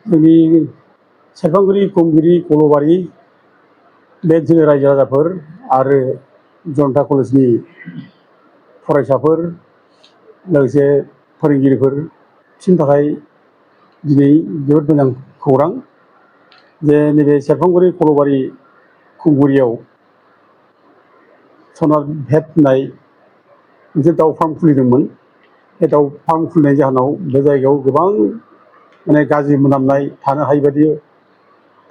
जोंनि सेरफांगुरि कुमगिरि कलबारि बे जोंनि रायजो राजाफोर आरो जनता कलेजनि फरायसाफोर लोगोसे फोरोंगिरिफोर बिसोरनि थाखाय दिनै जोबोद मोजां खौरां जे नैबे सेरफांगुरि कलबारि खुंगुरियाव सनार भेट होननाय मोनसे दाउ फार्म खुलिदोंमोन। बे दाउ फार्म खुलिनाय जाहोनाव बे जायगायाव गोबां माने गाज्रि मोनामनाय थानो हायि बायदि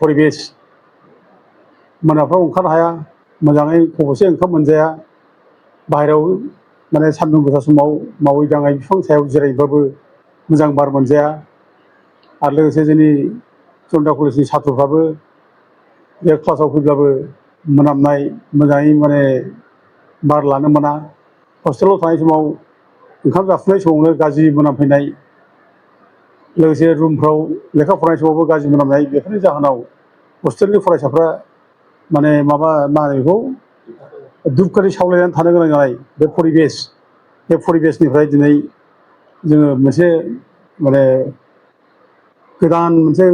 परिबेस मोनाफ्राव ओंखारनो हाया, मोजाङै खबसे ओंखाम मोनजाया, बाहेरायाव माने सान्दुं गोसा समाव मावै दाङै बिफां सायाव जिरायबाबो मोजां बार मोनजाया आरो लोगोसे जोंनि जनता कलेजनि छात्रफ्राबो बे क्लासाव फैब्लाबो मोनामनाय मोजाङै माने बार लानो मोना। हस्टेलाव थानाय समाव ओंखाम जाफुनाय समावनो गाज्रि मोनामफैनाय, लोगोसे रुमफ्राव लेखा फरायनाय समावबो गाज्रि मोनामनाय, बेफोरनि जाहोनाव हस्टेलनि फरायसाफ्रा माने मा होनो बेखौ धुपखाथि सावलायनानै थानो गोनां जानाय बे परिबेसनिफ्राय दिनै जोङो मोनसे माने गोदान मोनसे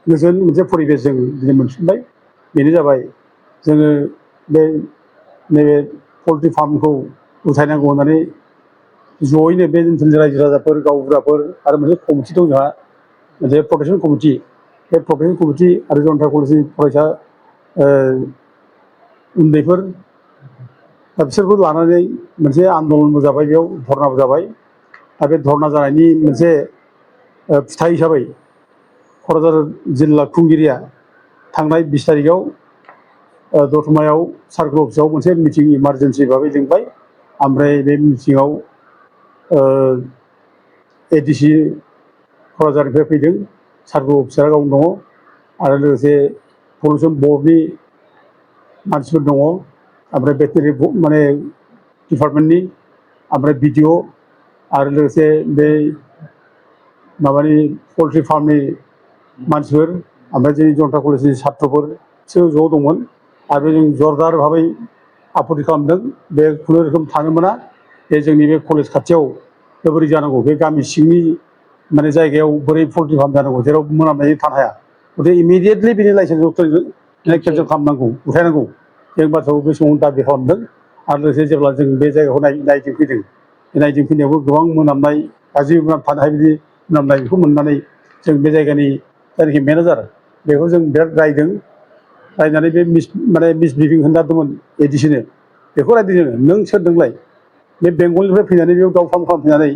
गोजोन मोनसे परिबेस जों दिनै मोनफिनबाय। बेनो जाबाय जोङो नैबे पल्ट्रि फार्मखौ उथायनांगौ होननानै जयैनो बे ओनसोलनि रायजो राजाफोर, गावबुराफोर आरो मोनसे कमिटि दं जोंहा, मोनसे प्रटेकसन कमिटि। बे प्रटेकसन कमिटि आरो जनता कलेजनि फरायसा उन्दैफोर दा बिसोरखौ लानानै मोनसे आन्दलनबो जाबाय, बेयाव धरनाबो जाबाय। आरो बे धरना जानायनि मोनसे फिथाइ हिसाबै क'क्राझार जिल्ला खुंगिरिया थांनाय 20 तारिखआव दतमायाव सार्कोल अफिसाव मोनसे मिटिं इमारजेन्सि भाबै लिंबाय। ओमफ्राय बे मिटिङाव एडिसि क'क्राझारनिफ्राय फैदों, सार्कोल अफिसारा गावनो दङ आरो लोगोसे पलिउसन बर्डनि मानसिफोर दङ, ओमफ्राय भेटेनारि माने डिपार्टमेन्टनि, ओमफ्राय बिडिअ आरो लोगोसे बे माबानि पल्ट्रि फार्मनि मानसिफोर, ओमफ्राय जोंनि जनता कलेजनि छात्रफोर बिसोर ज' दंमोन। आरो जों जरदार भाबै आपत्ति खालामदों, बे खुनुरोखोम थानो मोना, बे जोंनि बे कलेज खाथियाव बोरै जानांगौ, बे गामि सिंनि माने जायगायाव बोरै पल्ट्रि फार्म जानांगौ जेराव मोनामनानै थानो हाया। गथिखे इमिडियेटलि बिनि लाइसेन्सखौ केन्सेल खालामनांगौ, उथायनांगौ, जों बाथ्राखौ बे समाव दाबि खालामदों। आरो लोगोसे जेब्ला जों बे जायगाखौ नायदिंफैदों, बे नायदिंफैनायावबो गोबां मोनामनाय, गाज्रि थानो हायि बिदि मोनामनाय, बेखौ मोननानै जों बे जायगानि जायनाखि मेनेजार बेखौ जों बिराद रायदों। रायनानै बे मिसबिहेभिं होनजादोंमोन एडिसिनो, बेखौ रायदों जोङो। नों सोर नोंलाय? बे बेंगलनिफ्राय फैनानै बेयाव दाउ फार्म खालामफैनानै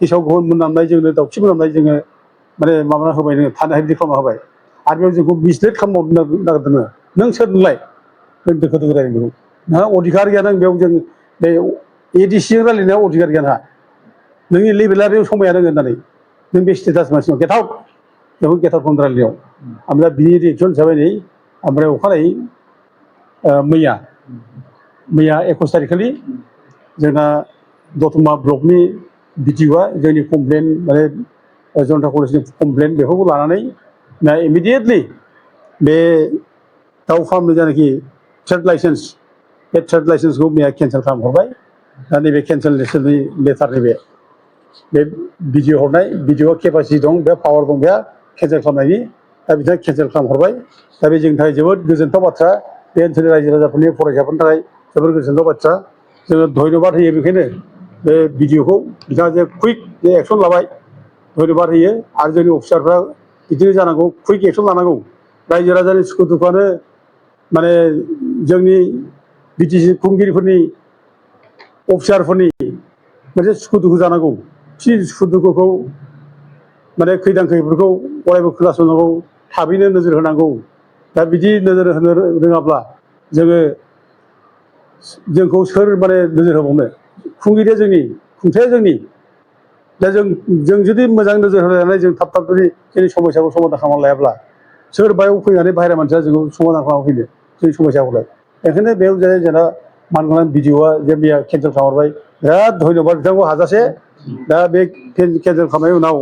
गेसाव गोफोन मोनामनाय, जोंनो दाउखि मोनामनाय जोङो माने माबाना होबाय, नोङो थानो हायि बिदि खालामना होबाय। आरो बेयाव जोंखौ मिसलिड खालामबावनो नागिरदों। नों सोर नोंलाय? जों दोखो दोखो रायदों। नोंहा अधिकार गैया, नों बेयाव जों बे एडिसिजों रायलायनायाव अधिकार गैया नोंहा। नोंनि लेभेला बेयाव समाया नोङो होननानै नों बे स्टेटास मानसिनाव गेट आउट, बेखौ गेट आउट खालामदों रायलायनायाव। ओमफ्राय बिनि रिएक्सन हिसाबै नै ओमफ्राय अखानायै मैया 21 तारिखखालि जोंना दतमा ब्लकनि बिडिअआ जोंनि कमप्लेन माने जनता कलेजनि कमप्लेन बेखौ लानानै दा इमिडियेटलि बे दाउ फार्मनि जायनाखि ट्रेड लाइसेन्स, बे ट्रेड लाइसेन्सखौ मैया केन्सेल खालामहरबाय। दा नैबे केन्सेलेसननि लेटार, बे बिडिअ हरनाय, बिडिअ केपासिटि दं, बे पावार दं, बेहा केन्सेल खालामनायनि। दा बिथाङा केन्सेल खालामहरबाय। दा बे जोंनि थाखाय जोबोद गोजोनथाव बाथ्रा, बे ओनसोलनि रायजो राजाफोरनि, फरायसाफोरनि थाखाय जोबोद गोजोनथाव बाथ्रा। जोङो धन्यबाद होयो बेखायनो बे बिडिअखौ बिथाङा जे कुइक जे एक्सन लाबाय, धन्यबाद होयो। आरो जोंनि अफिसारफ्रा बिदिनो जानांगौ, कुइक एक्सन लानांगौ। रायजो राजानि सुखु दुखुआनो माने जोंनि बिटिसि खुंगिरिफोरनि, अफिसारफोरनि मोनसे सुखु दुखु जानांगौ। बिसोरनि सुखु दुखुखौ माने खैदां खैफोदखौ अरायबो खोनासंनांगौ, थाबैनो नोजोर होनांगौ। दा बिदि नोजोर होनो रोङाब्ला जोंखौ सोर माने नोजोर होबावनो? खुंगिरिया जोंनि, खुंथाया जोंनि। दा जों जुदि मोजां नोजोर होनानै जों थाब जुदि जोंनि समस्याखौ समाधान खालामना लायाब्ला सोर बायाव फैनानै बाहेरा मानसिया जोंखौ समाधान खालामना फैनो जोंनि समस्याखौलाय? बेखायनो बेयाव जोंना मानगोनां बिडिअआ जे मैया केन्सेल खालामहरबाय, बिराद धन्यबाद बिथांखौ हाजासे। दा बे केन्सेल खालामनायनि उनाव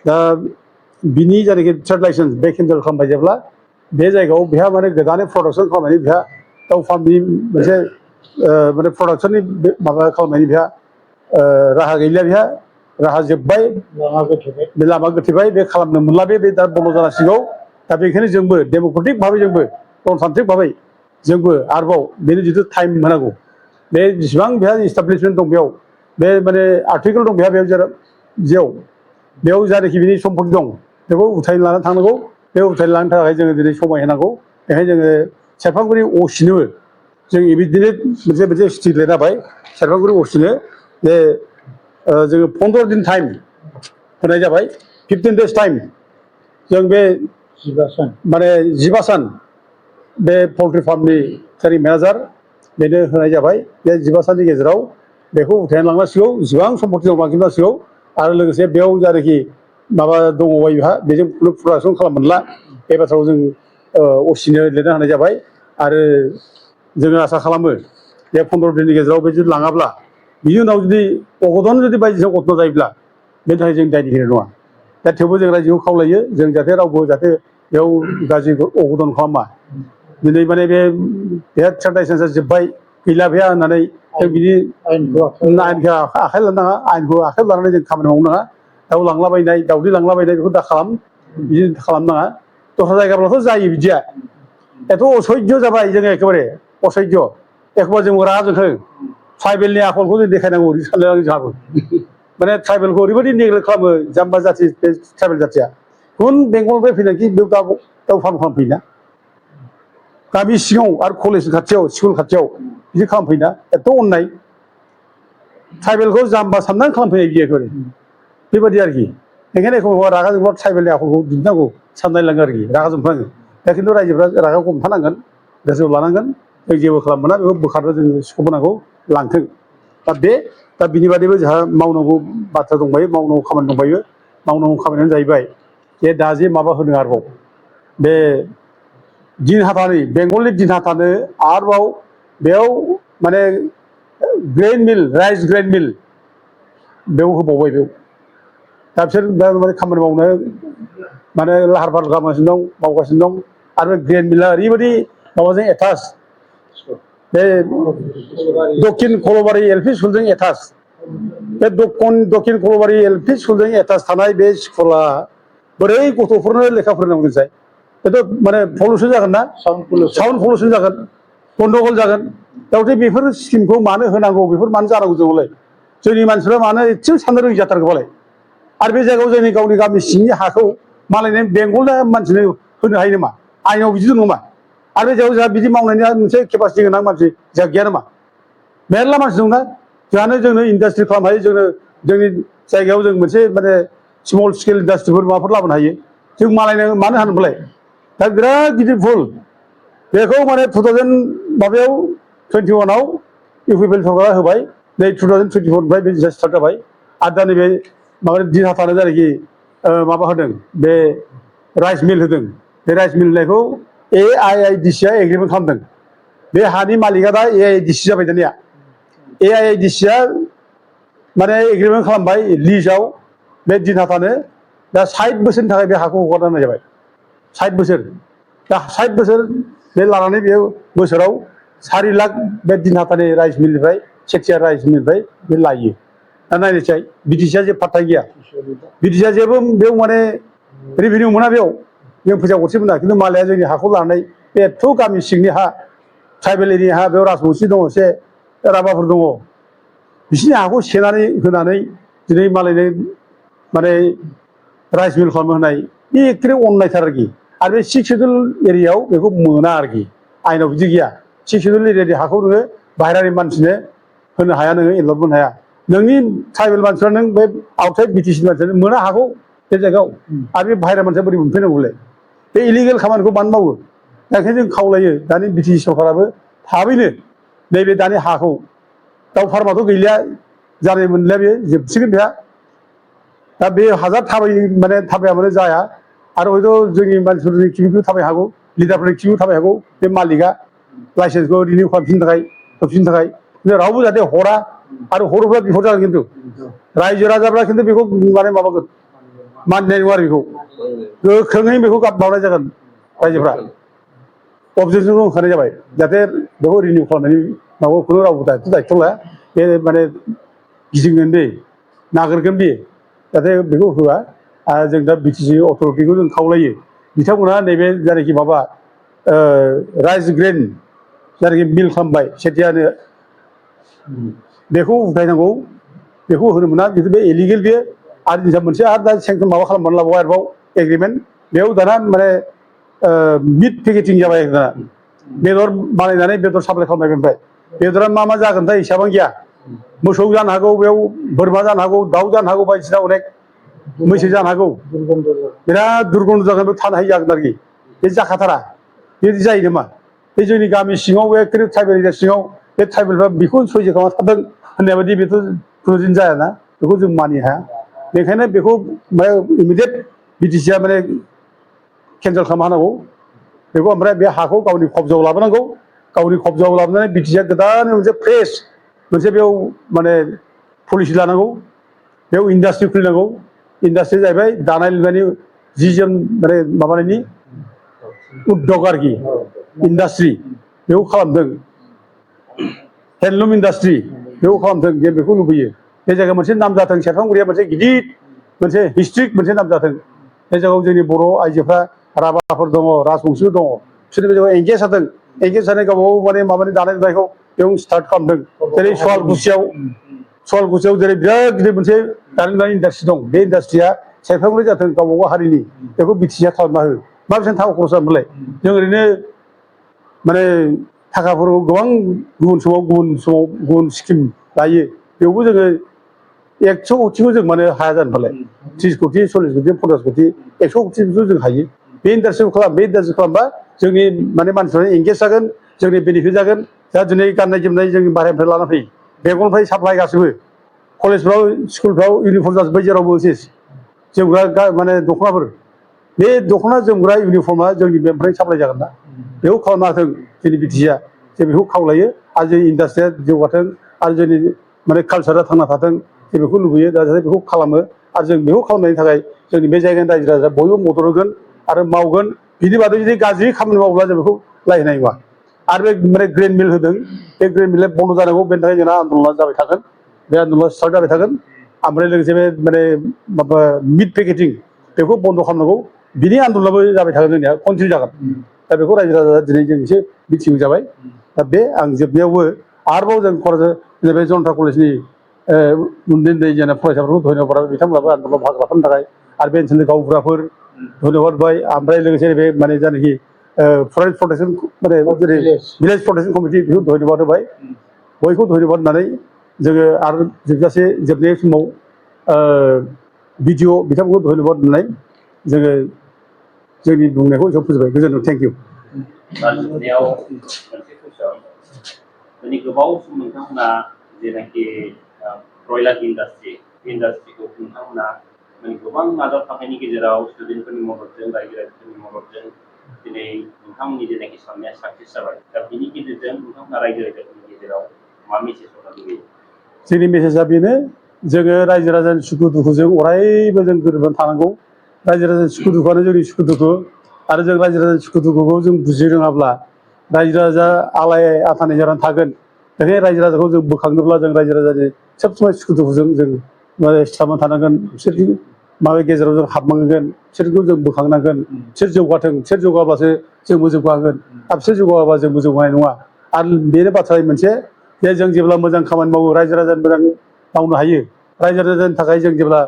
दा बिनि जायनाखि ट्रेड लाइसेन्स, बे केन्सेल खालामबाय जेब्ला, बे जायगायाव बेहा माने गोदानै प्रडाक्सन खालामनायनि बेहा दाउ फार्मनि मोनसे माने प्रडाक्सननि माबा खालामनायनि बेहा राहा गैलिया। बेहा राहा जोब्बाय बे लामा गोथेबाय बे खालामनो मोनला बे दा बन्द जानांसिगौ दा बेखायनो जोंबो डेम'क्रेटिक भाबै जोंबो गणतान्त्रिक भाबै जोंबो आरोबाव बेनि जिथु टाइम होनांगौ बे जेसेबां बेहा इस्टाब्लिशमेन्ट दं बेयाव बे माने आर्टिकेल दं बेहा जेयाव बेयाव जायनाखि बिनि सम्पति दं बेखौ उथायनो लानानै थांनांगौ बे उथायनो लानो थाखाय जोङो दिनै समाय होनांगौ बेखायनो जोङो सेरफांगुरि असिनोबो जों बिदिनो मोनसे स्टिक लिरना होबाय सेरफांगुरि असिनो जे जोङो 15 दिन टाइम होनाय जाबाय 15 days टाइम जों बे 15 सान बे पल्ट्रि फार्मनि ट्रेनिं मेनेजार बेनो होनाय जाबाय बे 15 साननि गेजेराव बेखौ उथायना लांनांसिगौ जेसेबां सम्पति दं लांजोबनांसिगौ आरो लोगोसे बेयाव जायनाखि माबा दङ बेहा बेजों प्रडाक्सन खालाम मोनला बे बाथ्राखौ जों असिनो लिरना होनाय जाबाय आरो जोङो आसा खालामो बे 15 दिननि गेजेराव बे जुदि लाङाब्ला बिनि उनाव जुदि अघटन जुदि बायदिसिना घटना जायोब्ला बेनि थाखाय जों दायनिगिरि नङा दा थेवबो जों रायजोखौ खावलायो जों जाहाथे रावबो जाहाथे बेयाव गाज्रि अघटन खालामा दिनै माने बेहा ट्रेड लाइसेन्सआ जोब्बाय गैला बेहा होननानै जों बिदि आयेनखौ आखाइ लानो नाङा आयेनखौ आखाइ लानानै जों खामानि मावनो नाङा दाउ लांलाबायनाय दाउदै लांलाबायनाय बेखौ दा खालाम बिदि खालामनाङा दस्रा जायगाफ्रावथ' जायो बिदिया एथ' असह्य जाबाय जोङो एखेबारे असह्य एखमबा जों रागा जोंखो ट्राइबेलनि आखलखौ जों देखायनांगौ बिदि सानलाय जोंहाबो माने ट्राइबेलखौ ओरैबायदि नेग्लेक्ट खालामो जाम्बा जाथि बे ट्राइबेल जाथिया गुबुन बेंगलनिफ्राय फैनायखि बेयाव दाउ फार्म खालामफैयोना गामि सिङाव आरो कलेज खाथियाव स्कुल खाथियाव बिदि खालामफैयोना एथ' अननाय ट्राइबेलखौ जाम्बा साननानै खालामफैनाय बिदि एखेबारे बेबायदि आरोखि बेखायनो एखमबा रागा जोंबा ट्राइबेलनि आखलखौ दिन्थिनांगौ साननाय लाङो आरोखि रागा जोंफ्लाङो दा खिन्थु रायजोफ्रा रागाखौ हमथानांगोन गोसोआव लानांगोन जों जेबो खालाम मोना बेखौ बोखारनो जों सिख'बोनांगौ लांथों दा बिनि बादैबो जोंहा मावनांगौ बाथ्रा दंबायो मावनांगौ खामानि दंबायो मावनांगौ खामानियानो जाहैबाय जे दा जे माबा होदों आरोबाव बे दिनहाटानि बेंगलनि दिनहाटानो आरोबाव बेयाव माने ग्रेइन मिल राइस ग्रेइन मिल बेयाव होबावबाय बेयाव दा बिसोर दा माने खामानि मावनो माने लाहार फाहार खालामगासिनो दं मावगासिनो दं आरो बे ग्रेइन मिला ओरैबायदि माबाजों एटाच बे दक्षिण खलबारि एलपि स्कुलजों एटाच बे दक्षिण खलबारि एलपि स्कुलजों एटाच थानाय बे स्कुला बोरै गथ'फोरनो लेखा फोरोंनांगौ जाय बेथ' माने पलिउसन जागोन ना साउन्ड पलिउसन जागोन गन्डगल जागोन दाउथे बेफोर स्किमखौ मानो होनांगौ बेफोर मानो जानांगौ जोंलाय जोंनि मानसिफ्रा मानो एसेबो साननो रोङि जाथारगौबालाय आरो बे जायगायाव जोंनि गावनि गामि सिंनि हाखौ मालायनो बेंगलनि मानसिनो होनो हायो नामा आयेनाव बिदि दं नामा आरो बे जायगायाव जोंहा बिदि मावनायनि मोनसे केपासिटि गोनां मानसि जोंहा गैया नामा मेरला मानसि दंना जोंनो इन्डास्ट्रि खालामनो हायो जोंनि जायगायाव जों मोनसे माने स्मल स्केल इन्डास्ट्रिफोर माबाफोर लाबोनो हायो जों मालायनो मानो हानोफालाय दा बिराद गिदिर भुल बेखौ माने 2021आव इउपिपिएल सरकारा होबाय नै 2024निफ्राय बे जिनिसा स्टार्ट जाबाय आरो दा नैबे माबा दिनहाटानो जायनाखि माबा होदों बे राइस मिल होदों बे राइस मिल होनायखौ AIIDCआ एग्रिमेन्ट खालामदों बे हानि मालिकआ दा AIIDC जाबाय दानिया AIIDCआ माने एग्रिमेन्ट खालामबाय लिजआव बे दिनहाटानो दा 60 बोसोरनि थाखाय बे हाखौ हगारना होनाय जाबाय 60 बोसोर दा 60 बोसोर बे लानानै बे बोसोराव 4 लाख बे दिनहाटानि राइस मिलनिफ्राय सेक्सिया राइस मिलनिफ्राय बे लायो दा नायनोसै बिटिसिआ जे पात्ता गैया बिटिसिआ जेबो बेयाव माने रेभिनिउ मोना बेयाव जों फैसा गरसे मोना खिन्थु मालाया जोंनि हाखौ लानानै बे एथ' गामि सिंनि हा ट्राइबेल एरिया हा बेयाव राजबंसि दङ एसे राभाफोर दङ बिसोरनि हाखौ सेनानै होनानै दिनै मालायनो माने राइस मिल खालामनो होनाय बे एखेबारे अननायथार आरोखि आरो बे 6 सिडुल एरियायाव बेखौ मोना आरोखि आयेनाव बिदि गैया 6 सिडुल एरियानि हाखौ नोङो बाहेरानि मानसिनो होनो हाया नोङो एलट होनो हाया नोंनि ट्राइबेल मानसिफ्रा नों बे आउटसाइड बिटिसिनि मानसियानो मोना हाखौ बे जायगायाव आरो बे बाहेरा मानसिया बोरै मोनफैनांगौलाय बे इलिगेल खामानिखौ मानो मावो दा ओंखायनो जों खावलायो दानि बिटिसि सरकाराबो थाबैनो नैबे दानि हाखौ दाउ फार्माथ' गैलिया जानाय मोनलिया बे जोबसिगोन बेहा दा बे हाजार थाबायाबानो जाया आरो हयथ' जोंनि मानसिफोरनि खिबिखौ थाबाय हागौ लिडारफोरनि खिबिखौ थाबाय हागौ बे मालिकआ लाइसेन्सखौ रिनिउ खालामफिननो थाखाय होफिननो थाखाय रावबो जाहाथे हरा आरो हरोब्ला बिहर जागोन खिन्थु रायजो राजाफ्रा खिन्थु बेखौ माने माबागोन मानिनाय नङा आरो बेखौ गोख्रोङै बेखौ माबानाय जागोन रायजोफ्रा अबजेक्सनखौ होखानाय जाबाय जाहाथे बेखौ रिनिउ खालामनायनि माबाखौनो रावबो दायथ' लाया बे माने गिदिंगोन बे नागिरगोन बे जाहाथे बेखौ होआ आरो जों दा बिटिसि अथ'रिटिखौ जों खावलायो बिथांमोनहा नैबे जायनाखि माबा राइस ग्रेन जायनाखि मिल खालामबाय सेथियानो बेखौ उथायनांगौ बेखौ होनो मोना बेथ' बे इलिगेल बेयो आरो जोंहा मोनसे आरो दा सेंसन माबा खालामनानै लाबावबाय आरोबाव एग्रिमेन्ट बेयाव दाना माने मिट पेकेटिं जाबाय दाना बेदर बानायनानै बेदर साप्लाय खालामनाय ओमफ्राय बेदरा मा जागोनथाय हिसाबानो गैया मोसौ जानो हागौ बेयाव बोरमा जानो हागौ दाउ जानो हागौ बायदिसिना अनेक मैसो जानो हागौ बिराद दुरगन्ध जागोन बे थानो हायि जागोन आरोखि बे जाखाथारा बेदि जायो नामा बे जोंनि गामि सिङाव बे ट्राइबेल एरिया सिङाव बे ट्राइबेलफ्रा बेखौ सह्य खालामना थादों होननाय बायदि बेथ' खुनुदिन जायाना बेखौ जों मानिनो हाया बेखायनो बेखौ इमिडियेट बिटिसिआ माने केन्सेल खालामना होनांगौ बेखौ ओमफ्राय बे हाखौ गावनि कब्जायाव लाबोनांगौ गावनि कब्जायाव लाबोनानै बिटिसिआ गोदान मोनसे फ्रेश मोनसे बेयाव माने पलिसि लानांगौ बेयाव इन्डास्ट्रि खुलिनांगौ इन्डास्ट्रि जाहैबाय दानाय लुनायनि जि जोम माने माबानायनि उद्योग आरोखि इन्डास्ट्रि बेखौ खालामदों हेन्दलुम इन्डास्ट्रि बेखौ खालामदों जों बेखौ लुबैयो बे जायगायाव मोनसे नाम जाथों सेरफांगुरिया मोनसे गिदिर मोनसे हिस्ट्रिक मोनसे नाम जाथों बे जायगायाव जोंनि बर' आइजोफ्रा राभाफोर दङ राजबंसिफोर दङ बिसोर बे जायगायाव एंगेज जादों एंगेज जानाय गावबागाव माने माबानि दानाय लुनायखौ बेयाव स्टार्ट खालामदों जेरै सवालकुसियाव जेरै बिराद गिदिर मोनसे दानाय लुनाय इन्डास्ट्रि दं बे इन्डास्ट्रिया सेरफांगुरि जाथों गावबागाव हारिनि बेखौ बिटिसिआ खालामना हो मा बेसेबां थाखा खरस जागोनलाय जों ओरैनो माने थाखाफोरखौ गोबां गुबुन समाव गुबुन स्किम लायो बेयावबो जोङो 100 कौटिखौ जों मानो हाया जानो फालाय 30 कौटि 40 कौटि 50 कौटि 100 कौटिखौ जों हायो बे इन्डास्ट्रिखौ खालाम बे इन्डास्ट्रि खालामबा जोंनि माने मानसिफ्रा एंगेज जागोन जोंनि बेनिफिट जागोन दा दिनै गाननाय जोमनाय जोंनि बाहेरनिफ्राय लाना फैयो बेंगलनिफ्राय साप्लाय गासिबो कलेजफ्राव स्कुलफ्राव इउनिफर्म जाजोब्बाय जेरावबो सेस जोमग्रा माने दख'नाफोर बे दख'ना जोमग्रा इउनिफर्मा जोंनि बेनिफ्राय साप्लाय जागोन ना बेखौ खालामना होथों जोंनि बिटिसिआ जों बेखौ खावलायो आरो जोंनि इन्डास्ट्रिया जौगाथों आरो जोंनि माने कालसारा थांना थाथों जों बेखौ लुबैयो दा जाहाथे बेखौ खालामो आरो जों बेखौ खालामनायनि थाखाय जोंनि बे जायगानि रायजो राजा बयबो मदद होगोन आरो मावगोन बिनि बादै जुदि गाज्रि खामानि मावोब्ला जों बेखौ लायनाय नङा आरो बे माने ग्रेन मिल होदों बे ग्रेन मिलआ बन्द जानांगौ बेनि थाखाय जोंना आन्दलना जाबाय थागोन बे आन्दलना स्टार्ट जाबाय थागोन ओमफ्राय लोगोसे बे माने माबा मिट पेकेटिं बेखौ बन्द खालामनांगौ बिनि आन्दलनाबो जाबाय थागोन जोंनिया कन्टिनिउ जागोन दा बेखौ रायजो राजा दिनै जों एसे मिथिं जाबाय दा बे आं जोबनायावबो आरोबाव जों क'क्राझार बे जनता कलेजनि उन्दै उन्दै जेनबा फरायसाफोरखौ धन्यबाद होबाय बिथांमोनाबो आन्दलनाव बाहागो लाफानो थाखाय आरो बे ओनसोलनि गावबुराफोर धन्यबाद होबाय ओमफ्राय लोगोसे बे माने जायनाखि फरेस्ट प्रटेकसन माने जेरै भिलेज प्रटेकसन कमिटि बेखौ धन्यबाद होबाय बयखौ धन्यबाद होनानै जोङो आरो जोबजासे जोबनाय समाव बिडिअ बिथांमोनखौ धन्यबाद होनानै जोङो जोंनि बुंनायखौ एसेयाव फोजोबबाय गोजोन्थों थेंक इउ जोबनायाव मोनसे कुइसन माने गोबाव सम नोंथांमोना जेनाखि ब्रयलार इन्डास्ट्रिखौ नोंथांमोना माने गोबां नाजाथाबनायनि गेजेराव स्टुडेन्टफोरनि मददजों रायजो राजाफोरनि मददजों दिनै नोंथांमोननि जेनाखि साननाया साक्सेस जाबाय दा बिनि गेजेरजों नोंथांमोना रायजो राजाफोरनि गेजेराव मा मेसेज हरनो लुबैयो जोंनि मेसेजआ बेनो जोङो रायजो राजानि सुखु दुखुजों अरायबो जों गोरोबनानै थानांगौ रायजो राजानि सुखु दुखुआनो जोंनि सुखु दुखु आरो जों रायजो राजानि सुखु दुखुखौ जों बुजि रोङाब्ला रायजो राजा आलाय आथानि जानानै थागोन बेखायनो रायजो राजाखौ जों बोखांनोब्ला जों रायजो राजानि सब समाय सुखु दुखुजों जों माने सिथाबनानै थानांगोन बिसोरनि माबा गेजेराव जों हाबनांगोन बिसोरखौ जों बोखांनांगोन बिसोर जौगाथों बिसोर जौगाब्लासो जोंबो जौगागोन आरो बिसोर जौगाबा जोंबो जौगानाय नङा आरो बेनो बाथ्राया मोनसे जे जों जेब्ला मोजां खामानि मावो रायजो राजानि मोजां मावनो हायो रायजो राजानि थाखाय जों जेब्ला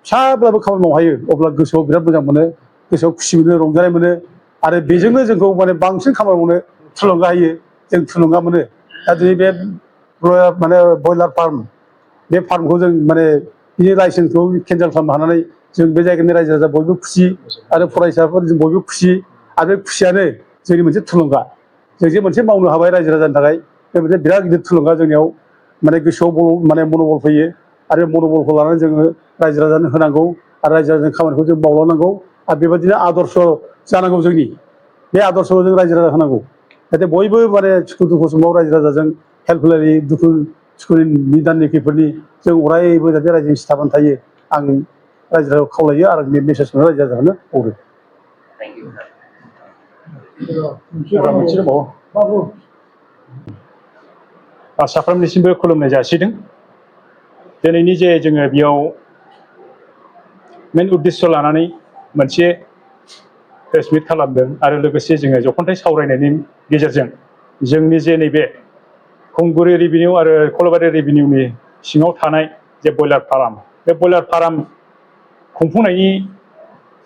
फिसाब्लाबो खामानि मावनो हायो अब्ला गोसोआव बिराद मोजां मोनो गोसोआव खुसि मोनो रंजानाय मोनो आरो बेजोंनो जोंखौ माने बांसिन खामानि मावनो थुलुंगा होयो जों थुलुंगा मोनो दा दिनै बे माने ब्रयलार फार्म बे फार्मखौ जों माने बिनि लाइसेन्सखौ केन्सेल खालामनो हानानै जों बे जायगानि रायजो राजा बयबो खुसि आरो फरायसाफोर जों बयबो खुसि आरो बे खुसियानो जोंनि मोनसे थुलुंगा जों जे मोनसे मावनो हाबाय रायजो राजानि थाखाय बे मोनसे बिराद गिदिर थुलुंगा जोंनियाव माने गोसोआव माने मनबल फैयो आरो मनबलखौ लानानै जोङो रायजो राजानो होनांगौ आरो रायजो राजानि खामानिखौ जों मावलांनांगौ आरो बेबायदिनो आदर्श जानांगौ जोंनि बे आदर्शखौ जों रायजो राजा होनांगौ जाहाथे बयबो माने सुखु दुखु समाव रायजो राजाजों हेल्प होलायनि दुखु सुखुनि निदाननि खैफोदनि जों अरायबो जाहाथे रायजोजों सिथाबनानै थायो आं रायजो राजाखौ खावलायो आरो बे मेसेजखौनो रायजो राजानो हरो थेंक इउ सार मोनसे दंबावो साफ्रोमनिसिमबो खुलुमनाय जासिदों दिनैनि जे जोङो बेयाव मेन उद्देश्य लानानै मोनसे प्रेस मिट खालामदों आरो लोगोसे जोङो जख'न्थाय सावरायनायनि गेजेरजों जोंनि जे नैबे खुंगुरि रेभिनिउ आरो खलबारि रेभिनिउनि सिङाव थानाय जे बयलार फार्म बे बयलार फार्म खुंफुंनायनि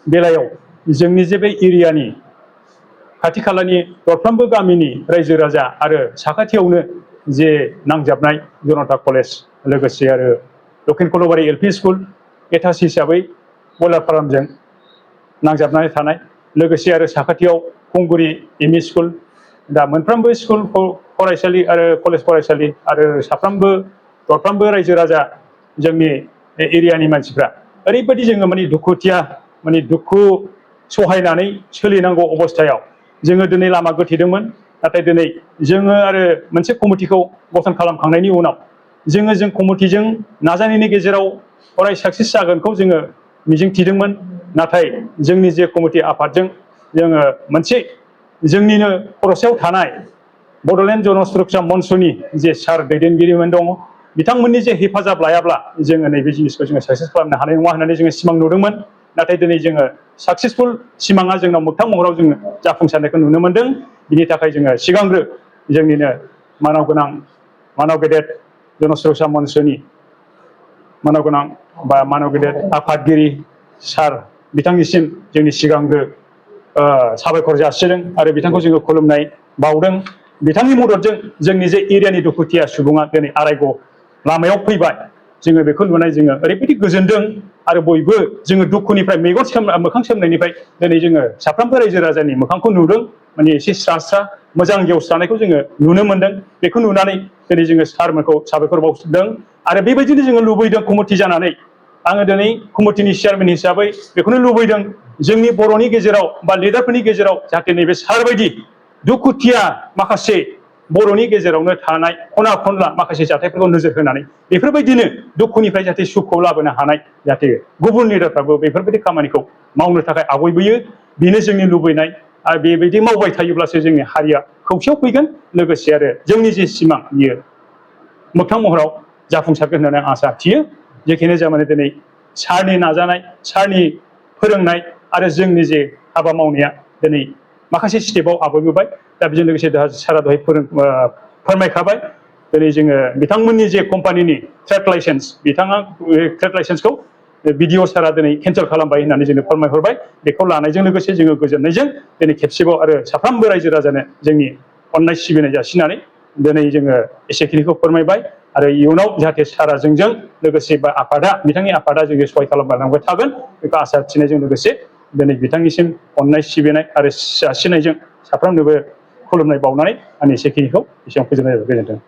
बेलायाव जोंनि जे बे एरियानि खाथि खालानि दरफ्रोमबो गामिनि रायजो राजा आरो साखाथियावनो जे नांजाबनाय जनता कलेज लोगोसे आरो दक्षिण खलबारि एलपि स्कुल एटाच हिसाबै बयलार फार्मजों नांजाबनानै थानाय लोगोसे आरो साखाथियाव खुंगुरि एमइ स्कुल दा मोनफ्रोमबो स्कुल फरायसालि आरो कलेज फरायसालि आरो साफ्रोमबो दरफ्रोमबो रायजो राजा जोंनि एरियानि मानसिफ्रा ओरैबायदि जोङो माने दुखुथिया माने दुखु सहायनानै सोलिनांगौ अबस्थायाव जोङो दिनै लामा गोथेदोंमोन नाथाय दिनै जोङो आरो मोनसे कमिटिखौ गठन खालामखांनायनि उनाव जों कमिटिजों नाजानायनि गेजेराव अराय साक्सेस जागोनखौ जोङो मिजिंथिदोंमोन नाथाय जोंनि जे कमिटि आफादजों जोङो मोनसे जोंनिनो खर'सायाव थानाय बड'लेण्ड जन सुरक्षा मन्चनि जे सार दैदेनगिरिमोन दङ बिथांमोननि जे हेफाजाब लायाब्ला जोङो नैबे जिनिसखौ जोङो साक्सेस खालामनो हानाय नङा होननानै जोङो सिमां नुदोंमोन नाथाय दिनै जोङो साक्सेसफुल सिमाङा जोंनाव मोगथां महराव जोङो जाफुंसारनायखौ नुनो मोन्दों बिनि थाखाय जोङो सिगांग्रो जोंनिनो मानाव गेदेर जन सुरक्षा मन्चनि मानाव गोनां बा मानाव गेदेर आफादगिरि सार बिथांनिसिम जोंनि सिगांग्रो साबायखर जासिदों आरो बिथांखौ जोङो खुलुमनाय बावदों बिथांनि मददजों जोंनि जे एरियानि दुखुथिया सुबुङा दिनै आरायग' लामायाव फैबाय जोङो बेखौ नुनाय जोङो ओरैबायदि गोजोनदों आरो बयबो जोङो दुखुनिफ्राय मोखां सोमनायनिफ्राय दिनै जोङो साफ्रोमबो रायजो राजानि मोखांखौ नुदों माने एसे स्रा स्रा मोजां गेवस्रानायखौ जोङो नुनो मोन्दों बेखौ नुनानै दिनै जोङो सारमोनखौ साबायखर बावदों आरो बेबायदिनो जोङो लुबैदों कमिटि जानानै आङो दिनै कमिटिनि चेयारमेन हिसाबै बेखौनो लुबैदों जोंनि बर'नि गेजेराव बा लिडारफोरनि गेजेराव जाहाथे नैबे सार बायदि दुखुथिया माखासे बर'नि गेजेरावनो थानाय खना खनला माखासे जाथायफोरखौ नोजोर होनानै बेफोरबायदिनो दुखुनिफ्राय जाहाथे सुखखौ लाबोनो हानाय जाहाथे गुबुन लिडारफ्राबो बेफोरबायदि खामानिखौ मावनो थाखाय आवगायबोयो बेनो जोंनि लुबैनाय आरो बेबायदि मावबाय थायोब्लासो जोंनि हारिया खौसेयाव फैगोन लोगोसे आरो जोंनि जे सिमां बियो मोगथां महराव जाफुंसारगोन होननानै आं आसा थियो जेखिनि जामाने दिनै सारनि नाजानाय सारनि फोरोंनाय आरो जोंनि जे हाबा मावनाया दिनै माखासे स्टेपाव आवगायबोबाय दा बेजों लोगोसे सारा दहाय फोरमायखाबाय दिनै जोङो बिथांमोननि जे कम्पानिनि ट्रेड लाइसेन्स बिथाङा ट्रेड लाइसेन्सखौ बिडिअ सारा दिनै केन्सेल खालामबाय होननानै जोंनो फोरमायहरबाय बेखौ लानायजों लोगोसे जोङो गोजोननायजों दिनै खेबसेबाव आरो साफ्रोमबो रायजो राजानो जोंनि अननाय सिबिनाय जासिनानै दिनै जोङो एसेखिनिखौ फोरमायबाय आरो इयुनाव जाहाथे सारा जोंजों लोगोसे बा आफादा बिथांनि आफादा जोंखौ सहाय खालामलांबाय थागोन बेखौ आसा थिनायजों लोगोसे दिनै बिथांनिसिम अननाय सिबिनाय आरो जासिनायजों साफ्रोमनोबो खुलुमनाय बावनानै आं एसेखिनिखौ एसेबां फोजोबनाय जाबाय गोजोन्थों